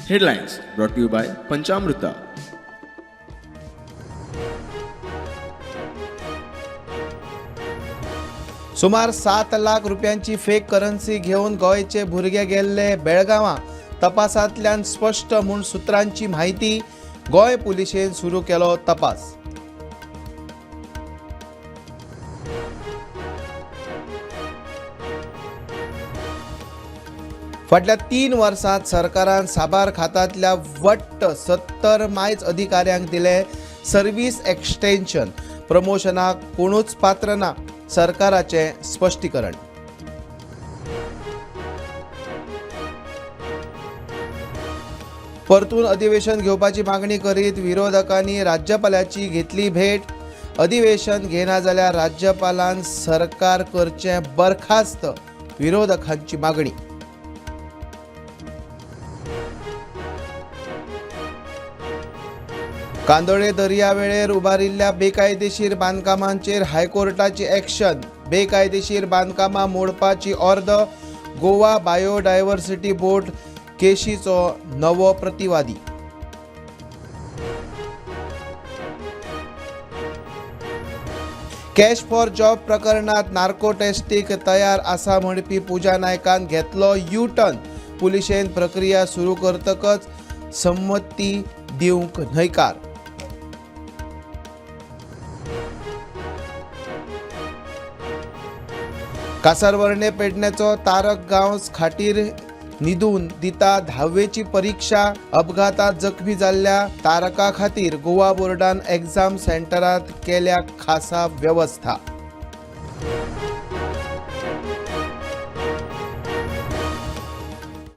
Headlines brought you by Panchamruta. सुमार 7 लाख रुपयांची fake currency घेवन गोंयचे भुरगे गेल्ले बेळगांवां. तपासांतल्यान स्पश्ट म्हूण सुत्रांची म्हायती. गोंय पुलिशेन सुरू केलो तपास. फाटल्या 3 वर्सांत सरकारान साबार खात्यांतल्या वट्ट 70 मायज अधिकाऱ्यांक दिले सर्वीस एक्सटेन्शन. प्रमोशनाक कोणूच पात्र ना, सरकाराचें स्पश्टीकरण. परतून अधिवेशन घेवपाची मागणी करीत विरोधकांनी राज्यपालाची घेतली भेट. अधिवेशन घेना जाल्यार राज्यपालान सरकार करचें बरखास्त, विरोधकांची मागणी. कांदोळे दर्यावेळेर उबारिल्ल्या बेकायदेशीर बांदकामांचेर हायकोर्टाची ॲक्शन. बेकायदेशीर बांदकामां मोडपाची ऑर्द. गोवा बायोडायव्हर्सिटी बोर्ड केशीचो नवो प्रतिवादी. कॅश फॉर जॉब प्रकरणात नार्को टेस्टीक तयार आसा म्हणपी पूजा नायकान घेतलो यू टर्न. पुलिशेन प्रक्रिया सुरू करतकच संमती दिवंक न्हयकार. कासारवर्णे पेडण्याचो तारक गांवस खाटीर न्हिदून दिता 10वेची परीक्षा. अपघातात जखमी जाल्ल्या तारका खातीर गोवा बोर्डान एग्जाम सेंटरात केल्या खासा वेवस्था.